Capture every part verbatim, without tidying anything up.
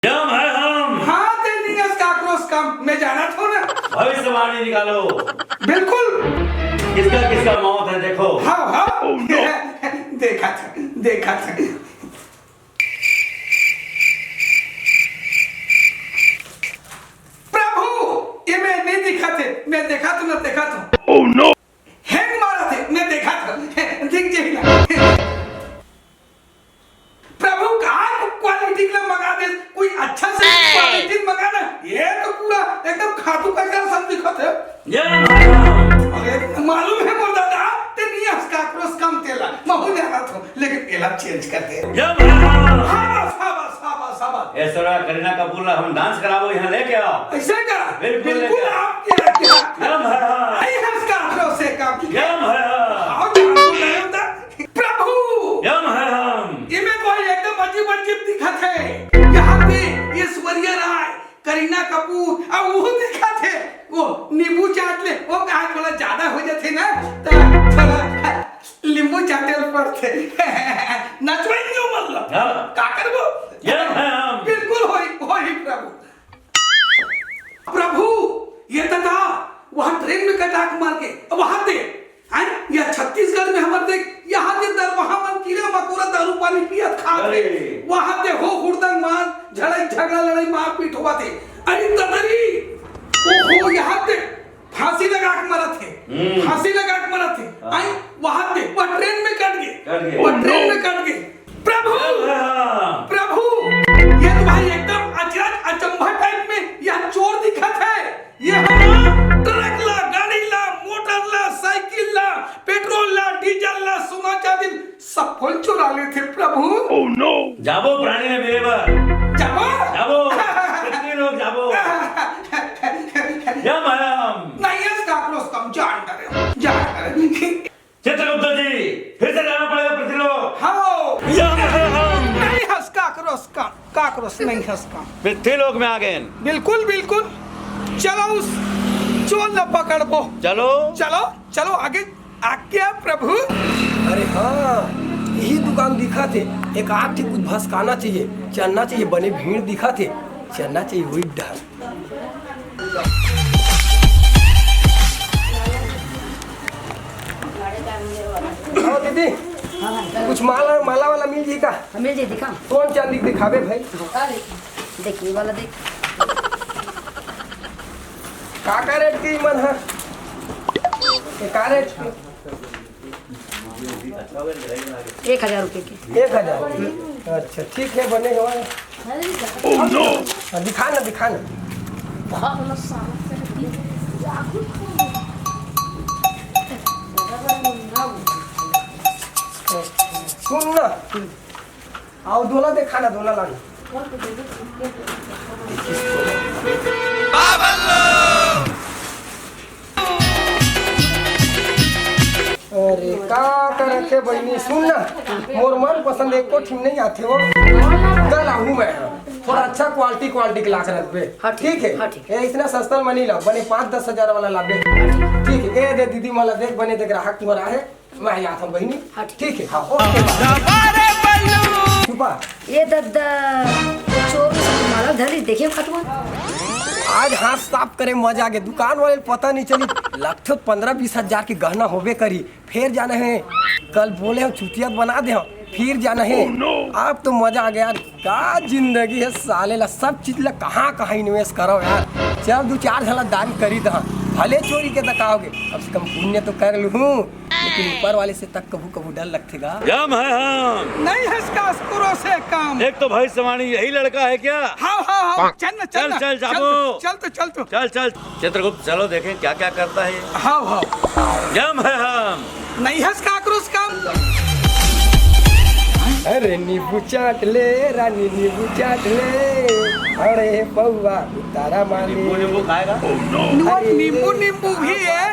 हम है हम। हाँ, ते नियस काकरोस कम, मैं जानत हूँ ना। भविष्यवाणी निकालो। बिल्कुल। किसका किसका मौत है देखो। हाँ, हाँ। देखा था, देखा था। प्रभु, ये मैं नहीं दिखा थे, मैं देखा तो ना देखा तो। हेंग मारा थे, मैं देखा था, दिख जाई ना। प्रभु, का क्वालिटी का मंगा दे, कोई अच्छा से क्वालिटी मंगा ना। ये तो पूरा एकदम खातू कचरा सब दिखत है। ये अरे, मालूम है मोर दादा, ते नियस काकरोस कम तेला, महू जाना थो, लेकिन एला चेंज कर दे। ये हाँ, बस, हाँ, बस, हाँ, बस, हाँ, बस। ए, सोरा, करीना कपूर ला हम डांस कराबो, यहाँ लेके आओ। ऐसे का? बिल्कुल बिल्कुल लेके आओ। आपकी आज्ञा। ये हाँ। आई हंस काकरोस कम। ये हाँ। आओ, जान तो गए उधर। प्रभु! यम है हम। इमे कोई एकदम अजीब अजीब दिखत है। यहाँ पे ऐश्वर्या राय, करीना कपूर, अब वो दिखत है। वो नींबू चाट ले, वो कहा थोड़ा ज्यादा हो जाते ना, तो थोड़ा नींबू चाटे ल पड़ते। नचवाई नहीं हो मतलब। हाँ। का करबो? यम है हम। बिल्कुल होई, होई प्रभु। प्रभु, ये तो था, वहाँ ट्रेन में कटाक मार के, अब वहाँ दे, हैं? या छत्तीसगढ़ में हमर देख, यहाँ दे दरवाहा मन कीड़ा मकोड़ा दारू पानी पियत खात रे। अरे। वहाँ दे हो हुड़दंग मार, झड़ाई झगड़ा लड़ाई मारपीट होवत हे। अरे ददरी, ओहो, यहाँ दे फांसी लगा के मरत हे। हम्म। फांसी लगा के मरत हे। हाँ। आई, वहाँ दे, वह ट्रेन में कट गए। कट गए। वह ट्रेन में कट गए। प्रभु, हाँ। प्रभु, ये तो भाई एकदम अचरज अचंभा टाइप में यह चोर दिखत है। ये हम ट्रक ला, गाड़ी ला, मोटर ला, साइकिल ला, पेट्रोल ला, डीजल ला, सोना चांदी सब फल चुरा लेथे प्रभु। जाबो प्राणी ने मेरे बर। जाबो? जाबो। कितने लोग जाबो? या मालूम? नहीं, इसका क्रोस कम जान करे, जान करे। चित्रगुप्त जी, फिर से जाना पड़ेगा पृथ्वीलोक। हाँ। या मालूम? नहीं हंस काकरोस कम, काकरोस नहीं हंस कम। पृथ्वीलोक में आ गए। बिल्कुल, बिल्कुल। चलो उस चोर ला पकड़बो। चलो। चलो, चलो आगे। आज्ञा प्रभु। अरे हाँ, यही दुकान दिखा थे, एक आध ठे कुछ भसकाना चाहिए, चलना चाहिए, बने भीड़ दिखा थे, चलना चाहिए वही डर। हाँ दीदी, कुछ माला, माला वाला मिल जी का? हाँ, मिल जी, दिखा। कौन चांदी दिखावे भाई? देखिए वाला देख। का का रेट की मन है? ये का रेट की? एक हजार रुपये की। अच्छा, ठीक है, बने हुआ है। हाँ, दिखा ना, दिखा ना। सुन ना, आओ, दोला देखा ना, दोला लाना। अरे, का करत हे बहिनी? सुन ना, मोर मन पसंद एको ठिन नहीं आथे वो। कल आहूँ मैं, थोड़ा अच्छा क्वालिटी, क्वालिटी के लाके रखबे। हाँ, ठीक ठीक है, है। हाँ, ठीक। ए, इतना सस्ता में नहीं ला, बने पाँच दस हजार वाला लाबे। ठीक है, ए दे दीदी, मला देख, बने देख, ग्राहक तुम्हारा है। मैं आया था बहिनी। हाँ, ठीक। ठीक है, हाँ, ओके, बाय। छुपा। ये दद्दा, चोर से माला धरी, देखे खतवा। आज हाथ साफ करे, मजा आ गया। दुकान वाले पता नहीं चली, लगथे पंद्रह बीस हजार के गहना होबे करी। फिर जाना है, कल बोले हम चुतिया बना दे हम, फिर जाना है। आप तो मजा आ गया यार। का जिंदगी है साले ला, सब चीज ला कहाँ कहाँ इन्वेस्ट करो यार। चल दो चार झला दान करी दहा, भले चोरी के दकाओगे, कम से कम पुण्य तो कर लूँ। लेकिन ऊपर वाले से तक कभू कभू डर लगथे गा। यम है हम। नहीं हंस का अस्कुरो से काम। एक तो भविष्यवाणी यही लड़का है क्या? हाँ, हाँ, हाँ, चल ना, चल चल, ना। चल, जाबो। चल तो, चल तो, चल तो। चल, चल। चित्रगुप्त, चलो देखें क्या क्या करता है ये। हाँ, हाँ। यम है हम। नहीं हंस का अस्कुरो से काम। अरे नींबू चाट ले, रानी नींबू चाट ले। अरे पौवा उतारा माले। नींबू नींबू खाएगा। नुआ अरे। नींबू नींबू भी है,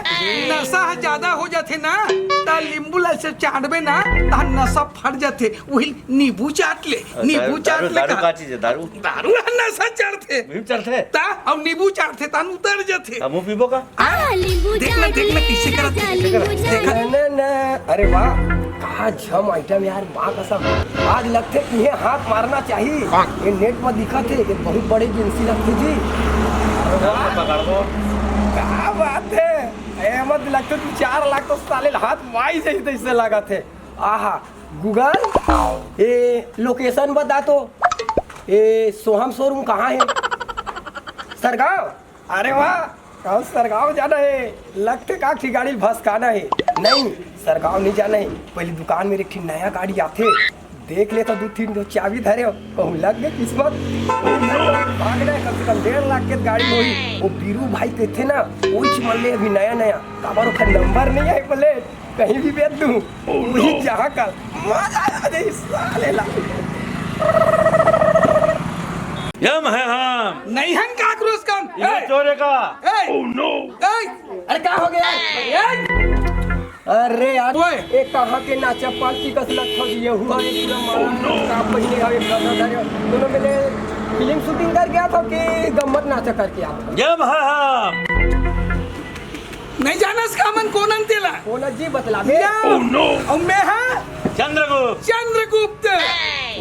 नशा ह ज्यादा हो जाथे ना, त नींबू ला से चाटबे ना, त नशा फट जाथे। वही नींबू चाट ले, अच्छा, नींबू चाट दारू, ले दारू का? का चीज है? दारू? दारू ह नशा चढ़थे। मुंह चढ़थे? ता अब नींबू चाटथे, तान उतर जाथे। अब मुंह पीबो का? आ, नींबू देखना, चाट देखना, ले, किसे करत राजा, है? नींबू चाट। देखा? ना, ना, ना, अरे वाह, का झम आइटम यार, माँ कसम। आज लगथे इहे हाथ मारना चाही। ये नेट में दिखत हे, ये बहुत बड़े एजेंसी लगथे जी। अरे वाह। पकड़ लो। का बात है? ए, मत लगथे तू चार लाख तो साले हाथ माई से ही तैसे लागत हे। आहा, गूगल, ए, लोकेशन बता तो। ए, सोहम शोरूम कहाँ है? सरगांव? अरे वाह, कहूँ सरगांव जाना हे, लगथे का कि गाड़ी भसकाना हे। नहीं, सरगांव नहीं जाना हे, पहले दुकान में एक ठी नया गाड़ी आथे, देख ले तो दू तीन ठो चाबी धरे हो, कहूँ लग गए किस्मत। भागना हे, कम से कम डेढ़ लाख के गाड़ी होही। वो बीरू भाई कहथे ना, ओइच मन ले अभी नया नया, काबर ओखर नंबर नहीं आए बोले, कहीं भी बेच दूँ। Oh, वही no। जहाँ का मजा आ जाए साले ला। यम है हम। नहीं हम काकरोस कम। ये ए! चोरे का। ए! Oh, no। ए! अरे का हो गया? ए! अरे यार, ओए। एक कहाँ के नाचा पार्टी कस लगता है, ये हुआ एक पूरा मारा का पहिने का एक गदा धरे। दोनों मिले फिल्म शूटिंग कर गया था कि गम्मत नाचा करके आता? यम है हम। नहीं जानस का मन कोन अंते ला? कोन जी बतलाबे? या। Oh, no। अउ मैं हा चंद्रगुप्त। चंद्रगुप्त।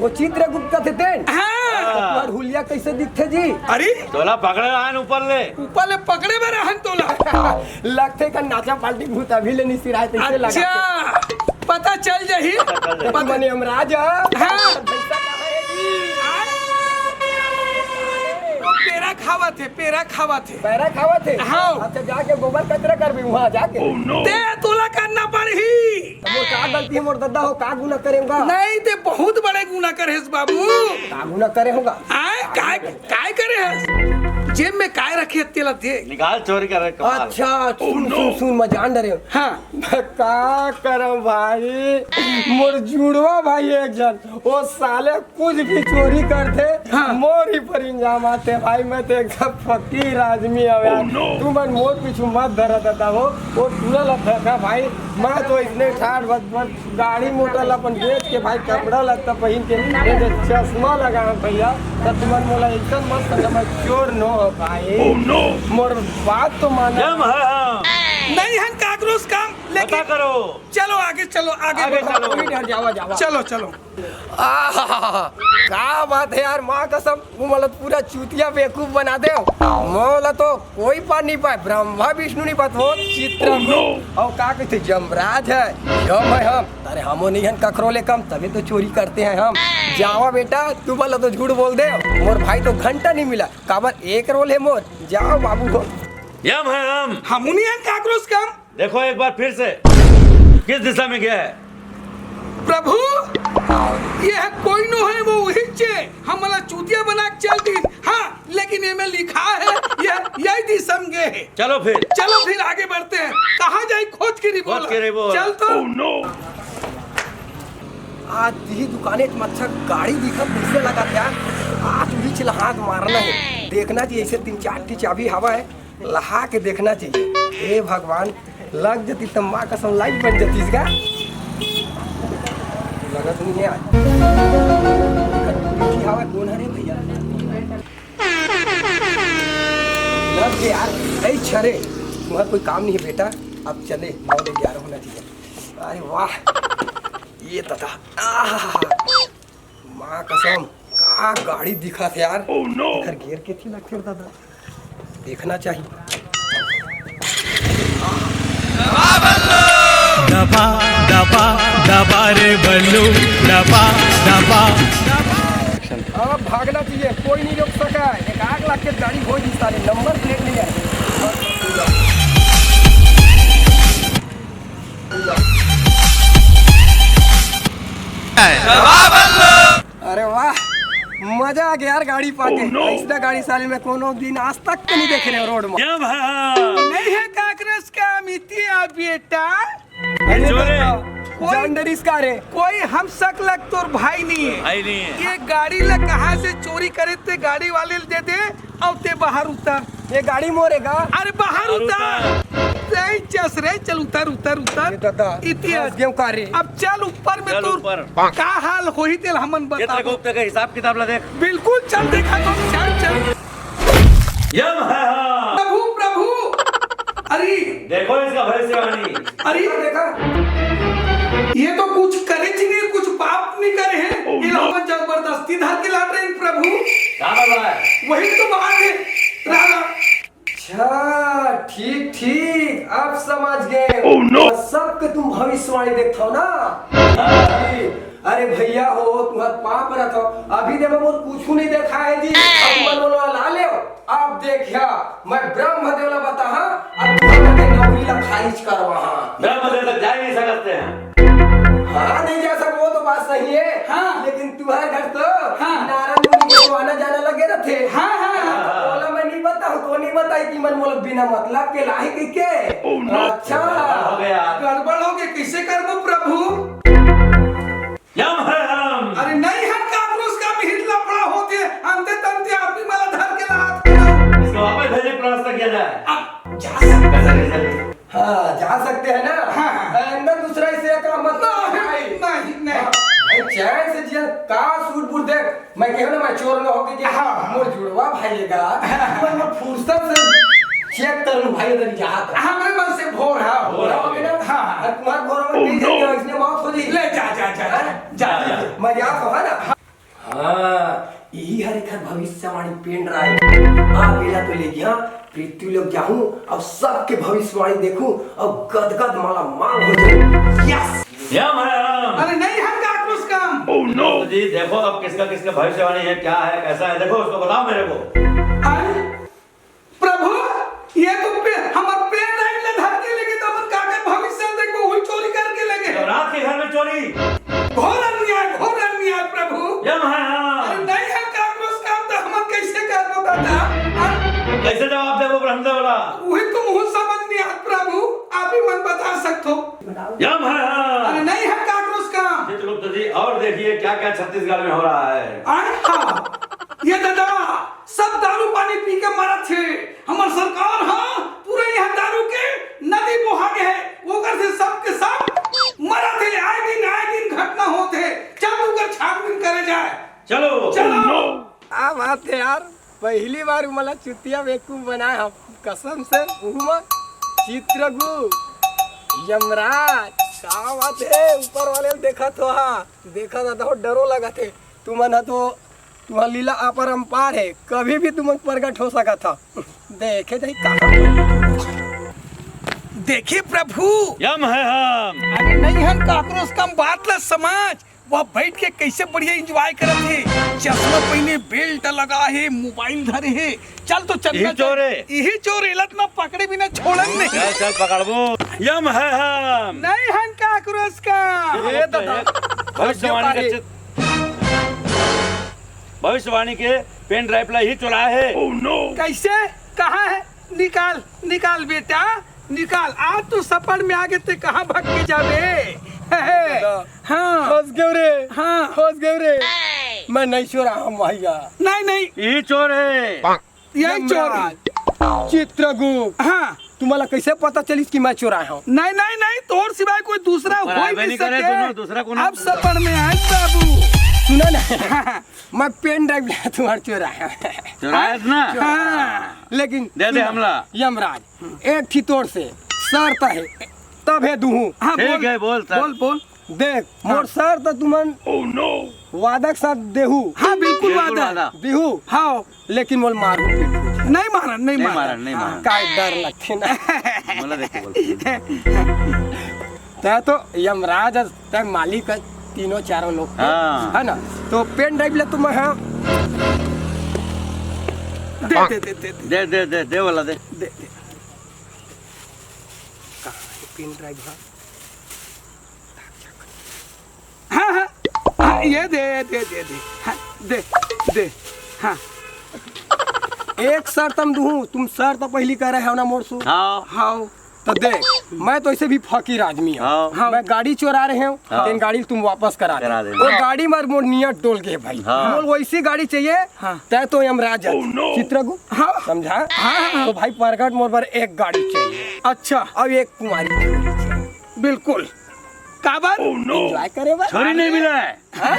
वो चित्रगुप्त थे तेन? हाँ। तुम्हार हुलिया कैसे दिखथे जी? अरे? तोला पकड़े रहन ऊपर ले। ऊपर ले पकड़े बर रहन तोला। लगथे का नाचा पार्टी भूत अभी ले नहीं सिराए तैसे लगा। अच्छा। पता चल जाही। पता चल जाही। पता मने हम राजा। हाँ। पैसा कहाँ है जी? आय। वो पेरा खावत हे, पेरा खावत हे। पैरा खावत हे? हाँ। अच्छा, जाके गोबर कचरा करबे वहाँ जाके। Oh, no। ते तोला करना पड़ही। तो मोर का गलती है, मोर दद्दा हो, का गुना करे होगा? नहीं, ते बहुत बड़े गुना करे हस बाबू। का गुना करे होगा? आय, काय, काय करे हस? जेब में काय रखे तेला दे। निकाल चोरी करे कपाल। अच्छा, सुन, सुन, सुन, मैं जान डरे हूँ। हाँ। मैं का करम भाई, मोर जुड़वा भाई एक जन, वो साले कुछ भी चोरी करथे, हाँ। मोर ही पर इंजाम आथे भाई। मैं तो एकदम फकीर आदमी हवे यार। Oh, no। तुमन मोर पीछू मत धरा देता हो, वो टूरा ला फेंका भाई। मैं तो इसने ठाठ बस, बस गाड़ी मोटर ला अपन बेच के भाई, कपड़ा लत्ता पहन के, ये जो चश्मा लगा है भैया, तो तुमन मोला एकदम मत समझ, मैं चोर नो हो भाई। Oh, no। मोर बात तो माना। जम है हम। नहीं हम काकरोस काम, लेकिन पता करो। चलो आगे चलो, आगे आगे बढ़ो। चलो। कोई डर जावा, जावा। चलो, चलो। आहा, का बात है यार, माँ कसम, वो मतलब पूरा चूतिया बेवकूफ बना दे। मोला तो कोई पार नहीं पाए, ब्रह्मा विष्णु नहीं पाए, वो चित्र। Oh, no। और का कहते, जमराज है, यम है हम। अरे हमो नहीं हन ककरो ले कम, तभी तो चोरी करते हैं हम। जावा बेटा, तू बोला तो झूठ बोल दे, मोर भाई तो घंटा नहीं मिला, काबर एक रोल है मोर। जाओ बाबू हो। यम है हम। हमू नहीं हन काकरोस कम। देखो एक बार फिर से, किस दिशा में गया है? प्रभु, यह कोई नो है, वो उहिच हे। हमला चूतिया बना के चल दी। हाँ, लेकिन ये में लिखा है, यह यही दिशा में गए है। चलो फिर। चलो फिर आगे बढ़ते हैं। कहाँ जाई खोज के रिबोला? खोज के रिबोला। चल तो। Oh, no। आज ती दुकाने म अच्छा गाड़ी दिखत कैसे लगा यार? आज उहिच ला हाथ मारना है। देखना चाहिए, ऐसे तीन चार ठी चाबी हवा है। लहा के देखना चाहिए। हे भगवान, लग जती त माँ कसम लाइफ बन जतीस गा। लगत नहीं है आज। पीठी हवा कौन हरे भैया? लग गए यार, ऐ छरे। तुम्हारा कोई काम नहीं है बेटा, अब चले, नौ बजे ग्यारह होना चाहिए। अरे वाह, ये दादा, आहा। माँ कसम, का गाड़ी दिखत हे यार। Oh, no। एकर गियर के थी लगथे दादा, देखना चाहिए। दबा, दबा, दबा रे बल्लू, दबा, दबा। अब भागना चाहिए, कोई नहीं रोक सका। एक आग लाग के गाड़ी हो जी साले, नंबर प्लेट नहीं है। अरे वाह, मजा आ गया यार गाड़ी पाके। Oh, no। ऐसा गाड़ी साले में कोनो दिन आज तक तो नहीं देखे रहे रोड में। क्या भाई? नहीं है काकरोस का मितिया बेटा। अरे चोरे। दादा, कोई जान डरिस का रे? कोई हम सकला के तोर भाई नहीं है। भाई नहीं है। ये गाड़ी ला कहाँ से चोरी करे ते गाड़ी वाले ल दे दे, अउ ते बाहर उतर। ये गाड़ी मोरे का? अरे बाहर बाहर उतर। उतर। सही चस रे, चल उतर, उतर, उतर। ये दादा, इतिहास। फंस गेव का रे? अब चल ऊपर में चल तोर ऊपर। का हाल होही तेल हमन ये तेरे को बताबो। तेरे का हिसाब किताब ला देख। बिल्कुल चल देखा तो चल, चल। यम है हाँ। प्रभु, प्रभु। अरे। देखो इसका भविष्यवाणी। अरे। देखा? ये तो कुछ करे च नहीं, कुछ पाप नहीं करे हैं। Oh, ये no। लोग जबरदस्ती धर के लात रहे हैं, प्रभु। क्या बात है? वही तो बात है। राधा। अच्छा, ठीक, ठीक, अब समझ गेंव। Oh, no। सबके तुम भविष्यवाणी देखत हव ना? हाँ। अरे भैया हो, तुहर पाँव परत हंव, अभी देवा मोर कुछू नहीं देखाय हे जी। अब मन मोला ला लेव, अब देखिया, मैं ब्रह्मदेव ला बताहां, अब तुहर मन के नौकरी ला खारिज करवाहां। ब्रह्मदेव तक जा ही नहीं सकते हैं। हाँ, नहीं जा सकते, वो तो बात सही है। हाँ। लेकिन तुहर घर तो हाँ। नारद मुनि के तो आना जाना लगे रहते। हाँ, हाँ, हाँ। ओला मैं नहीं बताहूँ, तो नहीं बताही कि मन मोला बिना मतलब के लाही कहिके। Oh, no। अच्छा। गड़बड़ हो गया। गड़बड़ हो गया, कैसे करबो प्रभु? यम है हम। अरे नहीं हम काकरोच काम, हित लफड़ा होथे, अंते तंते आदमी मन ला धर के लात हे। इसको वापस भेजे, प्रश्न किया जाए। अब जा सकते हैं। हाँ, जा सकते हैं ना? हाँ, हाँ। अंदर दूसरा इसे का मतलब नहीं, भाई। नहीं, नहीं। हाँ, भाई, चैन से जिया, का सूट बूट देख, मैं कहेंव ना, मैं चोर न होके के हाँ, हाँ। मोर जुड़वा भाई हे गा, मैं, मैं फुर्सत से check कर लूं भाई, अगर जात हे। हमरे मन से भोर, हाँ। भोर हो गया ना? हाँ, हाँ। अउ तुम्हार भोर में Oh, नहीं no। जाके इसने मौत हो जाई। ले जा, जा, जा, जा, हाँ? जा, जा, जा। मजाक हो, है ना? हाँ, इही हर एकर भविष्यवाणी pen drive। आ बेला तो ले गया, पृथ्वी लोक जाहूं, अब सबके भविष्यवाणी देखूं, अब गदगद माला माल हो जाऊं। Yes! यम है हम। अरे नहीं हम काकरोच काम। Oh, no! जी, देखो अब किसका किसका भविष्यवाणी है, क्या है, कैसा है, देखो उसको बताओ मेरे को। अरे प्रभु, ये तो पे-, हमर pen drive ला धर के लेगे, तो हमन काकर भविष्य देखबो, वही चोरी करके लेगे। जब रात के घर में चोरी। घोर अन्याय, घोर अन्याय प्रभु। यम है हम। अरे नहीं हम काकरोच काम, तो हमन कैसे करबो दादा? हाँ? कैसे जवाब देबो ब्रह्मदेव ला? वही तो मुहूं समझ नहीं आत प्रभु, आप ही मन बता सकत हो। यम है हम। अरे नहीं हम काकरोच काम। चित्रगुप्त जी, और देखिए क्या क्या छत्तीसगढ़ में हो रहा है। अरे हाँ, ये दादा, सब दारू पानी पी के मरत हे। हमर सरकार ह पूरा यहाँ दारू के नदी बोहा गे हे, ओकर से सबके सब मरत हे। आए दिन, आए दिन घटना होत हे। चल तू कर छानबीन करे जाए। चलो। चलो। Oh, no। आ बात हे यार, पहली बार मला चुतिया बेवकूफ बनाए हम, कसम से। उहमा चित्रगुप्त, यमराज, का बात हे, ऊपर वाले ल देखत हो, हाँ, देखत हो, डरो लगत हे। तुमन ह तो तुम्हार लीला अपरंपार हे, कभी भी तुमन प्रगट हो सकत हव। देखे जाही कहाँ। देखे प्रभु। यम है हम। अरे नहीं हम काकरोच काम, बात ला समझ। वह बैठ के कैसे बढ़िया enjoy करत हे, चश्मा पहिने, belt लगा हे, mobile धरे हे। चल तो चंदा इही चोर चल। हे। इही चोर, एला तो ना पकड़े बिना छोड़न नहीं। चल, चल पकड़बो। यम है हम। नहीं हम काकरोच काम। ये तो भविष्यवाणी का चित-, भविष्यवाणी के pen drive ला ही चुराए हे। Oh, no। कैसे? कहाँ हे? निकाल, निकाल बेटा, निकाल। आज तो सपड़ में आगे ते कहाँ भग के जाबे? हाँ। फंस गेंव रे। हाँ। फंस गेंव रे। मैं नहीं चोराए हंव भैया। नहीं, नहीं। इही चोर हे। यही चोर हे। यमराज, चित्रगुप्त। हाँ। तुम्हाला कैसे पता चलिस कि मैं चोराए हंव? नहीं, नहीं, नहीं, तोर सिवाय कोई दूसरा ऊपर होई आबे नहीं नहीं करे, सके। सुनो, दूसरा कोनो अब सपड़ में आए बाबू। सुना ना, हाँ, हाँ। मैं pen drive ला तुम्हार चोराए हंव। चोराए हस ना? हाँ। लेकिन दे दे सुनो, हमला। यमराज, एक ठी तोर से शर्त हे, तभे दूहूं। हाँ, ठीक बोल। हे, बोल शर्त। बोल, बोल। देख, हाँ। मोर शर्त तुमन Oh, no। वादा के साथ देहू। हाँ, बिल्कुल बिल्कुल वादा। वादा। देहू। हाँ। लेकिन मोला मारहू पीटहू। नहीं मारन, नहीं नहीं मारन। मारन, नहीं हाँ। मारन। काय डर लगथे ना। मोला देख के बोल। तैं तो यमराज अस, तैं मालिक अस, तीनों चारों लोग के, हाँ। है ना? तो pen drive ले तुम, हाँ। दे, दे, दे, दे, दे। दे, दे, दे, दे वाला दे। दे, दे। कहाँ हे pen drive, हाँ? हाँ, हाँ, हाँ, ये दे, दे, दे, दे। हाँ, दे, दे। हाँ। एक शर्त म दूहूं, तुम शर्त पहिली करे हव ना मोर सु। हाँ। हाँ। तो देख, मैं तो ऐसे भी फकीर आदमी हूँ। हाँ। हाँ। मैं गाड़ी चोरा रहे हूँ, हाँ। तेन गाड़ी तुम वापस करा दे। करा दे। वो गाड़ी मार मोर नियत डोल गए भाई। हाँ। मोर वैसी गाड़ी चाहिए, हाँ। तय तो यमराज। Oh, no। चित्रगुप्त, हाँ। समझा? हाँ, हाँ, हाँ। तो भाई प्रगट मोर बर एक गाड़ी चाहिए। अच्छा। अब एक कुंवारी छोरी चाहिए। बिल्कुल। काबर? Oh, no। Enjoy करे बर। छोरी नहीं मिला है। हाँ?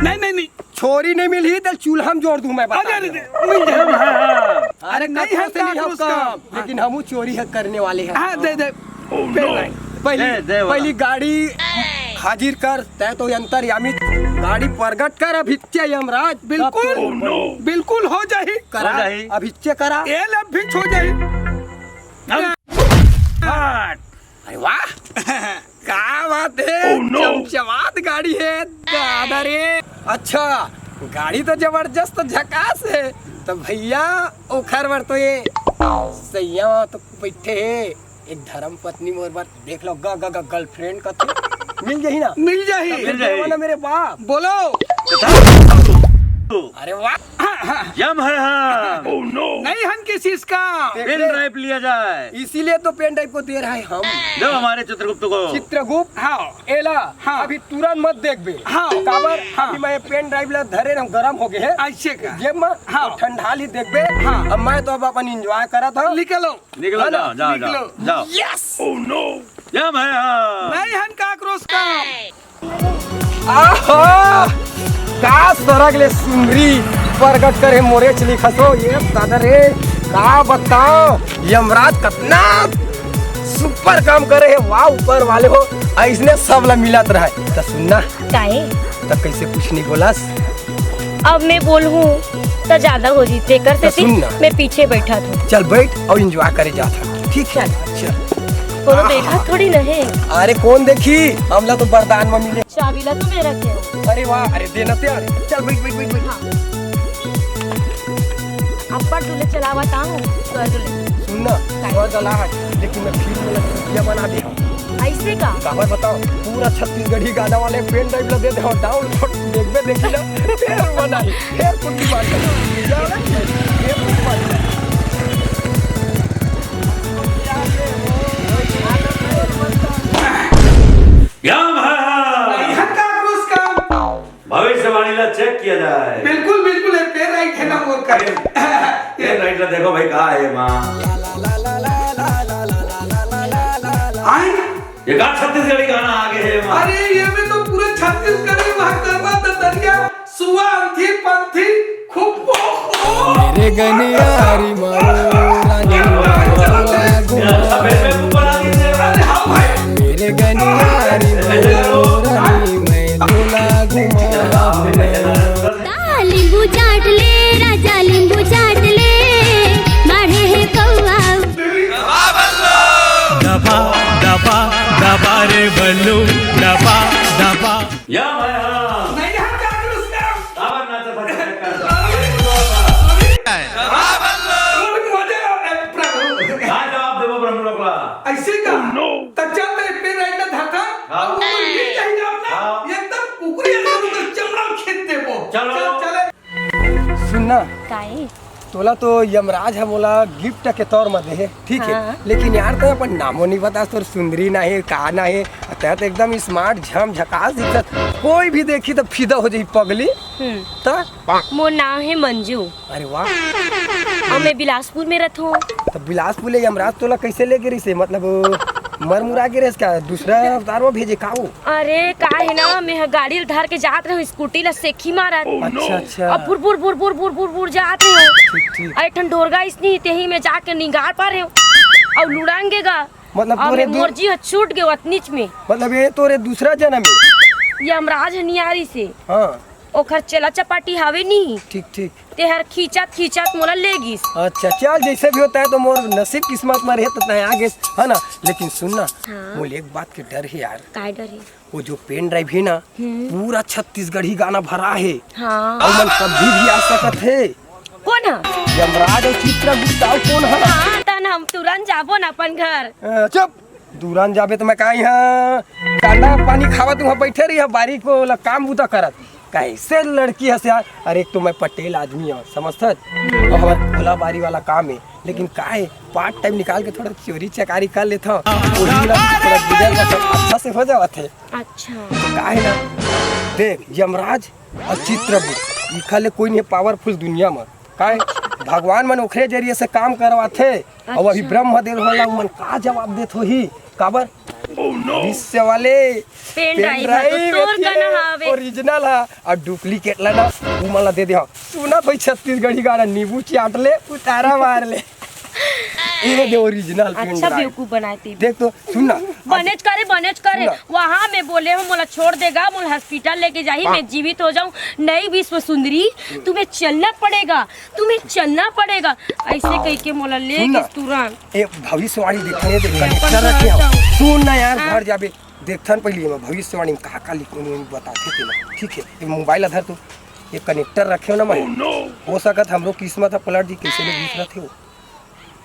नहीं, नहीं, नहीं। छोरी नहीं मिली तो चूल्हा में जोर दूं मैं, बता अरे, अरे, दे। अरे, नहीं, हम अरे, नहीं, हम काकरोस काम। लेकिन हम चोरी है करने वाले हैं। हाँ, दे, दे। Oh, no। पहली, दे, दे, पहली गाड़ी हाजिर कर, तय तो अंतर्यामी गाड़ी प्रगट कर अभी यमराज। बिल्कुल, तब तो बिल्कुल हो जाही। करा, हो जाही। अभी करा। ये ले, अभी हो जाही। हम अरे वाह, का बात है। Oh, no। चमचमात गाड़ी है दादा रे। अच्छा, गाड़ी तो जबरदस्त झकास है। तो भैया, ओखर बर तो ये सैया तो बैठे है, एक धर्म पत्नी मोर बर देख लो, ग, ग, ग, girlfriend का तो मिल जाही ना? मिल जाही। तो मिल जाही। ना मेरे बाप। बोलो। अरे वाह। यम है हम। Oh, no। नहीं हम किसी इसका। पेन ड्राइव लिया जाए। इसीलिए तो पेन ड्राइव को दे रहा है हम। दो हमारे चित्रगुप्त को। चित्रगुप्त। हाँ। एला। हाँ। अभी तुरंत मत देखबे। हाँ। काबर? हाँ। अभी मैं पेन ड्राइव ला धरे रहूं, गरम हो गए है। ऐसे का? जेब में। हाँ। तो ठंडा ली देखबे। हाँ। अब मैं तो अब अपन enjoy करा था। निकलो। निकलो, है ना? जाओ, जाओ, निकलो। जाओ, जाओ। Yes। Oh, no। यम है हम। नहीं हम काकरोस का। आहा! का सरग ले सुंदरी प्रगट करे मोरे चली खसो, ये दादा रे, का बताओ, यमराज कतना सुपर काम करे है, वाह ऊपर वाले हो, ऐसने सब ला मिलत रहे। त सुनना, काहे? त कैसे कुछ नहीं बोलस? अब मैं बोलहूँ त ज्यादा हो जी, तेकर त सेती सुन ना। मैं पीछे बैठा था। चल बैठ और enjoy करे जात हन, ठीक है? चल। चल। कोनो आहा। देखा थोड़ी ना है। अरे कौन देखी, हमला तो वरदान में मिले। चाबी ला तो मैं रखे हूँ। अरे वाह, अरे देना ते, अरे चल बैठ, बैठ, बैठ, बैठ। हाँ। अब्बड़ डुले चलावत आहूँ, स्वर्ग ले। सुन ना, काहे? स्वर्ग ला है, लेकिन मैं फिर में लग बना दे। ऐसे का? काबर बताओ, पूरा छत्तीसगढ़ी गाना वाले पेन ड्राइव ला दे दे, डाउनलोड देखबे देखी ना, फिर बनाई, फिर कुछ बात कर। यहाँ है, हाँ। यहाँ का क्रूज का? भविष्यवाणी ला चेक किया जाए। बिल्कुल, बिल्कुल, ये पेन राइट है ना मोर का? पेन, पेन राइट ला देखो भाई, का है माँ? आए? ये का छत्तीसगढ़ी गाना आ गए है माँ? अरे, ये में तो पूरा छत्तीसगढ़ी वहाँ करवा दतरिया, सुआ, अंधी, पंथी, खूब। मेरे गनियारी मारो, रानी मारो, लागू अरे हाँ भाई। मेरे गनियारी मारो, रानी मैं लोला घुमा। ता नींबू चाट ले राजा, नींबू चाट ले, माढ़े है कौआ। दबा, दबा, दबा रे बल्लू, दबा, दबा। या भाई, हाँ। नहीं, यहाँ क्या करूँ उसका? आवाज ना तो फट फट कर। अभी, अभी, अभी मजा आ रहा है, प्रभु। हाँ, जवाब देबो ब्रह्म लोक ला। ऐसे का? Oh, no। त चल, तेरे पेन राइट ना धाता। हाँ। अब वो ये कहीं जाओ ना, हाँ। एकदम कुकुरी ऐसा तो चमड़ा खेत देबो। चलो। चल, चले। सुन ना, काहे? तोला तो यमराज ह मोला गिफ्ट के तौर म दे हे, ठीक है? हाँ। लेकिन यार, तैं अपन नामो नहीं बतास, तोर सुंदरी ना हे, का ना हे, तैं तो एकदम स्मार्ट, झम झकास दिखत। कोई भी देखी तो फिदा हो जाई पगली। हम्म। त? मोर नाम है मंजू। अरे वाह। और मैं बिलासपुर में रहता हूँ। तो बिलासपुर ले यमराज तोला कैसे लेके रहिसे? मतलब, मर मुरा के रहिस का? दूसरा अवतार में भेजे का वो? अरे, का है ना, मैं ह गाड़ी ल धर के जात रहूं, स्कूटी ला सेखी मारत। अच्छा, अच्छा। अब बुर, बुर, बुर, बुर, बुर, बुर, बुर जात रहूं। ठीक, ठीक। अरे, ठन ढोरगा इसनी, तेही में जाके निगार पा रहूं। अब लुड़ांगे गा। मतलब, अब तोरे मैं दू- मोर जी ह छूट गयो अतनीच में। मतलब, ये तोरे दूसरा जन्म है? यमराज ह नियारी से। हाँ। ओखर चेला चपाटी हावे नी। ठीक, ठीक। तेहर खींचत खींचत मोला ले गिस। अच्छा, चल, जैसे भी होता है तो मोर नसीब किस्मत में रहे तो तैं आ गेस, है ना? लेकिन सुन ना, हाँ। मोला एक बात के डर है यार। काय डर है? वो जो पेन ड्राइव है ना, हम्म। पूरा छत्तीसगढ़ी गाना भरा है। हाँ। और मन कभी भी आ सकत है। कौन है? यमराज और चित्रगुप्त और कौन है? हाँ, तन हम तुरंत जाबो ना अपन घर। अ, चुप। तुरंत जाबे तो मैं का इहाँ कांदा पानी खावत उहाँ बैठे रही, बारी को ला काम बूता करत। कैसे लड़की हस यार? अरे, एक तो मैं पटेल आदमी हूँ, समझथस? और हमार खोला बारी वाला काम है, लेकिन का है, पार्ट टाइम निकाल के थोड़ा चोरी चकारी कर लेता हूँ। वही मेरा थोड़ा गुजर बसर अच्छा से हो जावत है। अच्छा। तो का है ना, देख, यमराज और चित्रगुप्त, इखा ले कोई नहीं पावरफुल दुनिया में। का है, भगवान मन ओखरे जरिए से काम करवाथे। और अभी अच्छा। ब्रह्मदेव वाला मन का जवाब देत होही? काबर? भविष्य वाले पेन ड्राइव है तो पेन ड्राइव तोर कना हवे। ओरिजिनल हा, और डुप्लीकेट ला ना, वो मन ला दे दे हा। सुना तो छत्तीसगढ़ी गाना, नींबू चाट ले, उतारा मार ले। ये दे ओरिजिनल पेन अच्छा ड्राइव। बेवकूफ बनाए ते। देख तो, सुन ना, बनेच करे, बनेच करे। सुन ना। वहाँ मैं बोले हूँ, मोला छोड़ देगा, मोला हॉस्पिटल लेके जाही, हाँ। मैं जीवित हो जाऊँ। नहीं विश्व सुंदरी, तुम्हें चलना पड़ेगा, तुम्हें चलना पड़ेगा। ऐसे कह के मोला ले सुन ना। गइस तुरंत। ए, भविष्यवाणी देखने दे, ये कनेक्टर अपन रखे हो। करता हूँ। सुन ना यार, हाँ। घर जाबे। देखथन पहले एमा भविष्यवाणी में का का लिख, बताथे तेला। ठीक है, ये मोबाइल ला धर तू। ये कनेक्टर रखे हो ना मैं। हो सकत हमरो किस्मत ह पलट जी, कैसे ले घुस रथे हो।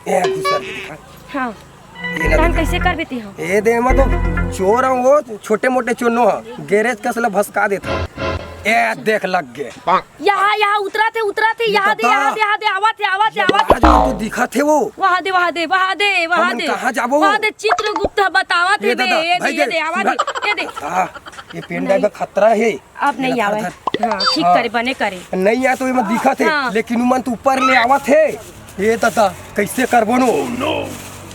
ए, घुस रथे, दिखा। हाँ। ये ला तहन दिखा। कैसे करबे ते हो? ए दे, मैं तो चोर हूँ, वो छोटे मोटे चोर नो ह। गैरेज कस ला भसका देता। ए, देख लग गए। यहाँ, यहाँ उतरा थे, उतरा थे, ये यहाँ दे, पता। यहाँ दे, यहाँ दे, आवा थे, आवा थे, ये आवा थे। महाराज, वो तो दिखा थे वो। वहाँ दे, वहाँ दे, वहाँ दे, वहाँ हमन दे। कहाँ जाबो? वहाँ दे, चित्रगुप्त बतावा थे ये बे, दादा, ये दे, भाई ये दे, दे, आवा सुना। दे, ये दे। हाँ, ये पेन ड्राइव नहीं। में खतरा है। अब नहीं ये आवे। खतरा। हाँ, ठीक हाँ। करे, बने करे। नहीं आ तो ये मत दिखा थे, हाँ। लेकिन उमन तो ऊपर ले आवा थे। ये दादा, कैसे करबो नो?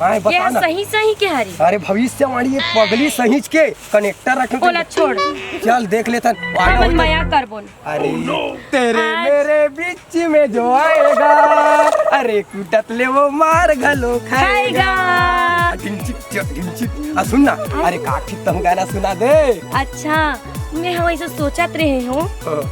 हाँ, ये बता ना। सही, सही के हरी। अरे, भविष्यवाणी ये पगली सहीच के कनेक्टर रखे थे। ओला छोड़। चल, देख लेथन। अपन मया करबो न। अरे, तेरे आज मेरे बीच में जो आएगा, अरे कुटत ले वो मार घलो खाएगा। खाएगा। ढिमचिक, ढिमचिक। आ, सुन ना, अरे का ठीक तम गाना सुना दे। अच्छा, मैं हम ऐसे सोचत रहे हूँ। हाँ।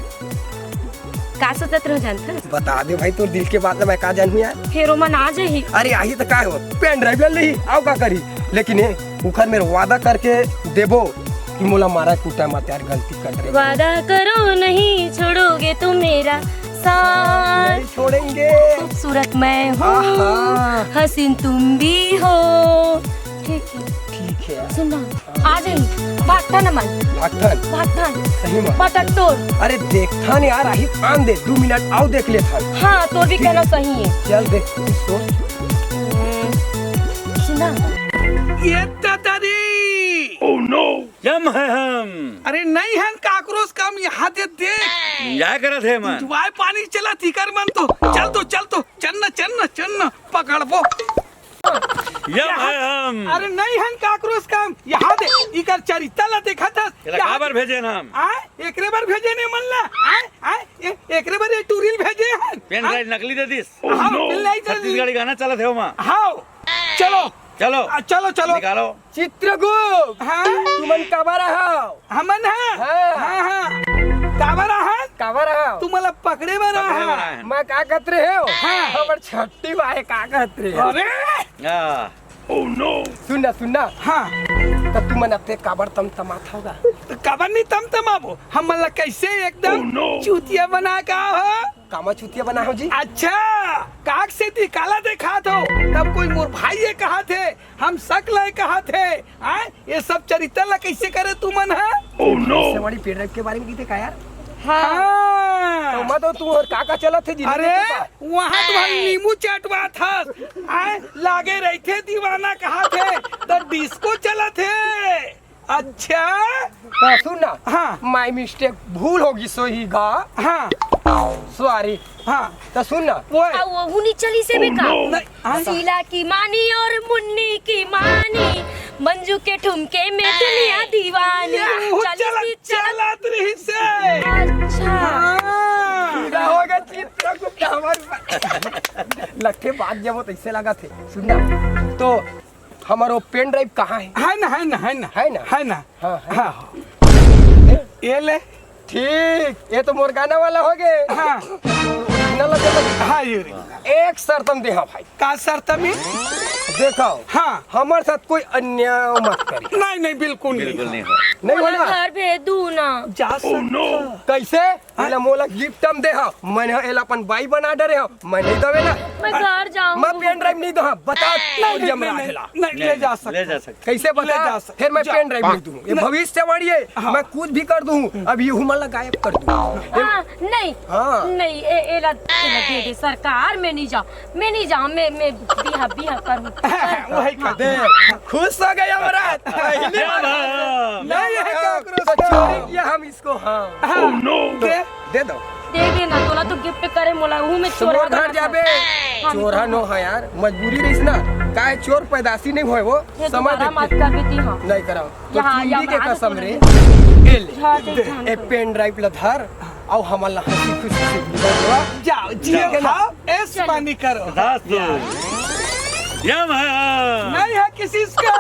का सोचत रहो जानत? बता दे भाई, तोर दिल के बात ला मैं का जानहूँ यार। फेर ओमन आ जाही। अरे आही तो का हो, पेन ड्राइव ले ली, आओ का करी। लेकिन ये उखर मेर वादा करके देबो कि मोला मारा कूटा मत यार, गलती कर रहे। वादा करो नहीं छोड़ोगे तुम मेरा साथ। नहीं छोड़ेंगे। खूबसूरत मैं हूँ, आहा। हसीन तुम भी हो। ठीक है। ठीक है। सुन ना, आ जाही। भागथन मन। भागथन। भागथन। सही में। पटक तोर। अरे देखथन यार, आही आन दे, दू मिनट आओ देख लेथन। हाँ, तोर भी ठीक। कहना सही है। चल देख, तू सोच। हम्म, सुना। ये ततरी। Oh no। यम है हम। अरे नहीं हन काकरोस काम यहाँ दे देख। एंजॉय करत हे मन। एंजॉय पानी चला थी कर मन तो। चल तो, चल तो, चल ना, चल ना, चल ना, पकड़बो। यम यहाँ है हम। अरे नहीं हन काकरोस काम। यहाँ दे, इकर चरित्तर ला देखत हस। एला यहाँ काबर दे। भेजे न हम? आ? एकरे बर भेजे ने मन ला? आ? आ? ए-, एकरे बर ये टूरिल भेजे हन? पेन आ? ड्राइव नकली दे दिस। हाँ, पेन ड्राइव दे दिस। छत्तीसगढ़ी गाना चलत हे ओमा। हाँ, चलो। चलो। आ, चलो, चलो। निकालो। चित्रगुप्त, हाँ? तुमन काबर आहव? हमन ह? हाँ। हाँ, हाँ। काबर आहन? काबर आहव? तुमन ला पकड़े बर पकड़े बर आहन। आहन। मैं का कहत रहे हो? हाँ। हमर छट्टी वाहे का कहत रहे हो? अरे! हाँ। Oh no। सुन ना, सुन ना। हाँ। त तुमन अते काबर तमतमात होगा? त काबर नहीं तमतमाबो? हमन ला कैसे एकदम Oh no। चूतिया बना का हो? कामा चूतिया बना हो जी? अच्छा, काक से ती काला देखात हो? तब कोई मोर भाई ये कहा थे, हम शक लाए कहा थे, आय? ये सब चरित्र ला कैसे करे तुमन ह? Oh no। सेवाड़ी पेड़ के बारे में की थे का यार? हाँ। हाँ। तो मैं तो तू और का का चलत हे जिंदगी अरे, के का? वहाँ तुम्हारी नींबू चाटवा था, आय? लागे रही थे दीवाना कहा थे, तो डिस्को चलत हे। अच्छा। तो सुन ना। हाँ। My mistake, भूल होगी सोही गा। हाँ। Sorry। हाँ। तो सुन ना। वो आ, वो नहीं चली से भी का? नहीं, हाँ। शीला की मानी और मुन्नी की मानी, मंजू के ठुमके में दुनिया दीवानी। ये वो चली चलत, सी चलत। चलत रही से। अच्छा। हाँ। सीधा हो गया चित्रगुप्त हमारे पास। लखे बात जब वो तैसे लगा थे। सुन ना। तो हमारो पेन ड्राइव कहाँ है? है ना, है ना, है ना। है ना? है ना। हाँ, है। हाँ, हाँ। ये ले। ठीक, ये तो मोर गाना वाला हो गए। हाँ। Original दे दे। हाँ, ये original। एक शर्त हम दे, हाँ भाई। का शर्त में? देखो, हाँ। हमारे साथ कोई अन्याय मत करी। नहीं, नहीं, बिल्कुल नहीं। बिल्कुल नहीं हो। नहीं हो ना? घर भेज दू ना। जा सकता। कैसे? एला मोला गिफ्ट म दे हा, मैं ह एला अपन बाई बना डरे हा, मैं नहीं दवे ना। मैं घर जाऊं। मैं पेन ड्राइव नहीं दो हा, बता। नहीं, नहीं, नहीं, नहीं, नहीं, ले जा सकते। कैसे बता? ले जा सकते। फिर मैं पेन ड्राइव नहीं दूं, ये भविष्यवाणी है। हाँ। मैं कुछ भी कर दूं, अब ये हुमन ला गायब कर दूं। हाँ, नहीं। हाँ। नहीं, ए, एला, एला दे दे सरकार, मैं नहीं जाऊं। मैं नहीं जाऊं, मैं, मैं बिहा, बिहा करूं। वही कर। देख, खुश हो गए हमरा। पहली बार। नहीं है काकरो से। चोरी किया हम इसको, हाँ। हाँ। दे, दे दो। दे देना, तोला तो गिफ्ट करे मोला, हूँ मैं तो चोरहा मोर घर जाबे। हाँ, चोरहा नो है यार, मजबूरी रहीस ना। काहे चोर पैदाशी नहीं होए वो, समझ दोबारा मत कर बेटी, हाँ। नहीं करा। तो यहाँ, चुंदी के कसम रे। ए ले। ए पेन ड्राइव ला धर। अउ हमन ला हंसी खुशी से विदा देवा। जाओ, जियो, खाओ, ऐश पानी करो। नहीं है किसी इसका।